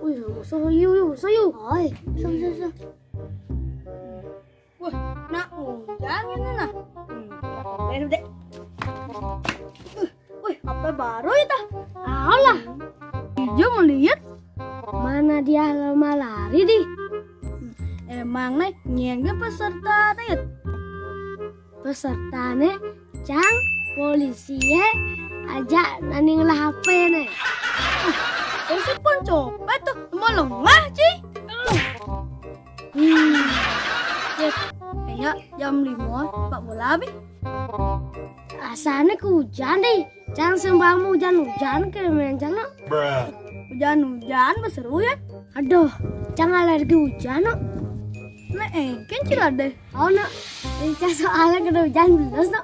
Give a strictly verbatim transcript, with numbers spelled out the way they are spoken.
Wih, masuk yuk, yuk, masuk yuk. Oi, masuk, masuk, masuk. Wah, nak ujan ini nah. Hmm, boleh deh. Uh, wih, apa baru itu? Alah. Dia melihat mana dia lama lari di. Emang nih, nyengge peserta nih. Pesertane cang polisi ye aja nani ngelah H P ne. Polisi pun copet tuh, mau lengah, Ci. Hmm. Cek, kayaknya jam lima pak bola habis. Asane ku hujan deh. Cang sembahmu hujan-hujan ke main cang no. Hujan-hujan berseru ya. Aduh, cang alergi hujan no. Nah, eh, kan cila deh. Oh no, ini cang soalnya kena hujan terus no.